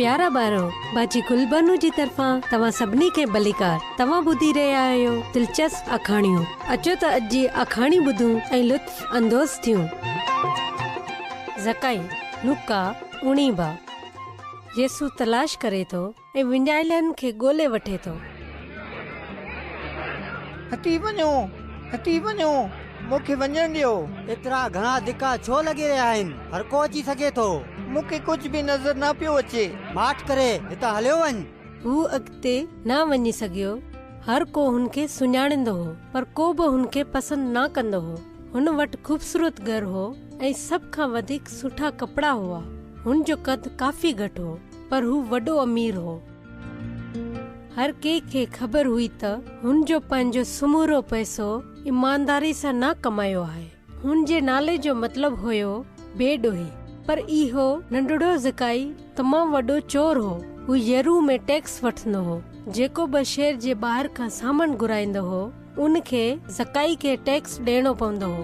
پيارا ٻارو، باجي گل بانو جي طرفان توهان سڀني کي ڀليڪار. توهان ٻڌي رهيا آهيو دلچسپ آکاڻيون. اچو ته اڄ جي آکاڻي ٻڌون ۽ لطف اندوز ٿيون. زڪائي، لوڪا، اوڻيهه باب. يسوع تلاش ڪري ٿو ۽ وڃايلن کي ڳولي وٺي ٿو. هٽي وڃو، هٽي وڃو، مون کي وڃڻ ڏيو. ايترا گهڻا ڌڪا ڇو لڳي رهيا آهن؟ هر ڪو اچي سگهي ٿو. مون کي ڪجهه به نظر نه پيو اچي. ماٺ ڪري هتان هليو وڃ. هو اڳتي نه وڃي سگهيو. هر ڪو هن کي سڃاڻيندو هو، پر ڪو به هن کي پسند نه ڪندو هو. هن وٽ خوبصورت گهر هو ۽ سڀ کان وڌيڪ سٺا ڪپڙا هئا. هن جو قد ڪافي گهٽ هو، پر هو وڏو امير هو. هر ڪنهن کي خبر هئي ته هن جو پنهنجو سمورو پئسو ايمانداري سان نه ڪمايو آهي. هن جي نالي جو مطلب هيو بي ڏوهي. پر اهو ننڍڙو زڪائي تمام وڏو چور هو. هو يروح ۾ ٽيڪس وٺندو هو. جيڪو به شهر جي ٻاهر کان سامان گهرائيندو هو، ان کي زڪائي کي ٽيڪس ڏيڻو پوندو هو.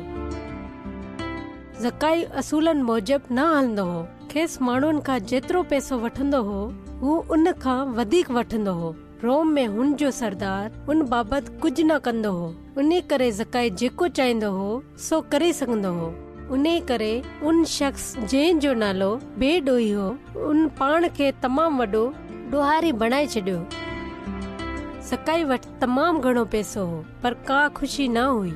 زڪائي اصولن موجب نه هلندو هو. کيس ماڻهن کان جيترو پئسو وٺندو هو، هو ان کان وڌيڪ وٺندو هو. روم ۾ هن جو سردار ان بابت ڪجهه نه ڪندو هو. انهي ڪري زڪائي جيڪو چاهيندو هو، سو ڪري سگهندو هو. انهي ڪري ان شخص جنهن جو نالو بي ڏوهي هو، ان پاڻ کي تمام وڏو ڏوهاري بڻائي ڇڏيو. زڪائي وٽ تمام گهڻو پئسو هو، پر ڪا خوشي نه هئي.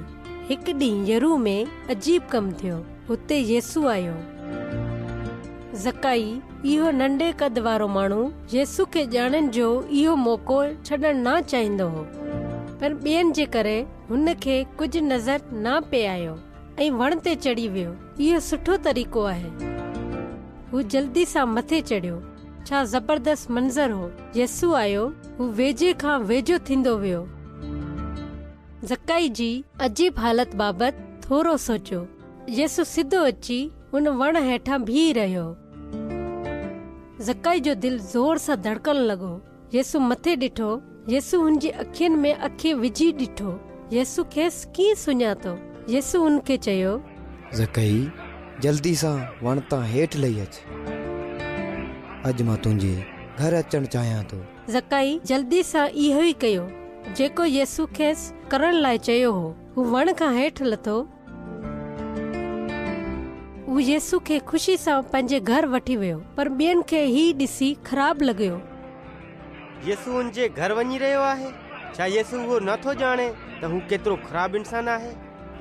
هڪ ڏينهن يروح ۾ عجيب ڪم ٿيو. هتي يسوع آيو. زڪائي، اهو ننڍي قد وارو ماڻهو، يسوع کي ڄاڻڻ جو اهو موقعو ڇڏڻ نه چاهيندو هو. پر ٻين جي ڪري هن کي ڪجهه نظر نه پئي آيو ۽ وڻ تي چڙهي ويو. اهو سٺو طريقو آهي. هو جلدي سان مٿي چڙهيو. ڇا زبردست منظر هو! يسوع آيو. هو ويجهي کان ويجهو ٿيندو ويو. زڪائي جي عجيب حالت بابت ٿورو سوچيو. يسوع سڌو اچي ان وڻ هيٺان بيهي رهيو. زڪائي جو دل زور سان ڌڙڪڻ لڳو. يسوع مٿي ڏٺو. يسوع هن جي اکين ۾ اکين وجهي ڏٺو. يسوع کيس ڪيئن سڃاتو؟ يسوع هن کي چيو. زڪائي، جلدي سان وڻ تان هيٺ لهي اچ. اڄ مان تنهنجي گهر اچڻ چاهيان ٿو. زڪائي جلدي سان اهو ئي ڪيو، جيڪو يسوع کيس ڪرڻ لاء چيو هو. هو وڻ کان هيٺ لٿو. هو يسوع کي خوشي سان پنهنجي گهر وٺي ويو، پر ٻين کي هي ڏسي خراب لڳيو. يسوع ان جي گهر وڃي رهيو آهي. ڇا يسوع اهو نه ٿو ڄاڻي ته هو ڪيترو خراب انسان آهي؟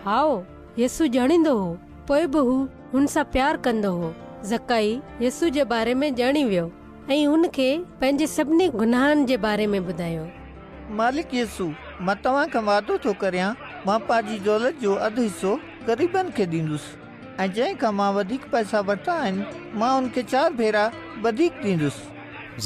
هائو، يسوع ڄاڻيندو هو، پوء به هو هن سان پيار ڪندو هو. زڪائي يسوع جي باري ۾ ڄاڻي ويو. ۽ هن کي پنهنجي سڀني گناهن جي باري ۾ ٻڌايو. مالڪ يسوع، مان توهان کان وعدو ٿو ڪريان، مان پنهنجي دولت جو اڌ حصو غريبن کي ڏيندس، ۽ جنهن کان مان وڌيڪ پئسا ورتا آهن، مان ان کي چار ڀيرا وڌيڪ ڏيندس.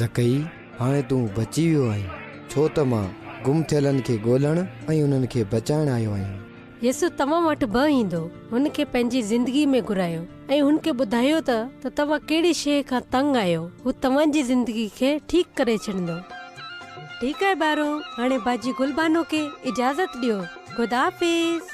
زڪئي، هاڻي تون بچي ويو آهين، ڇو ته مان گم ٿيلن کي ڳولڻ ۽ انهن کي بچائڻ آيو آهيان. يسوع توهان وٽ به ايندو. هن کي پنهنجي زندگي ۾ گهرايو ۽ هن کي ٻڌايو ته ته توهان ڪهڙي شيء کان تنگ آهيو. هو توهان جي زندگي کي ٺيڪ ڪري ڇڏندو. ٺيڪ آهي ٻارو، هاڻي باجي گل بانو کي اجازت ڏيو. خدا حافظ.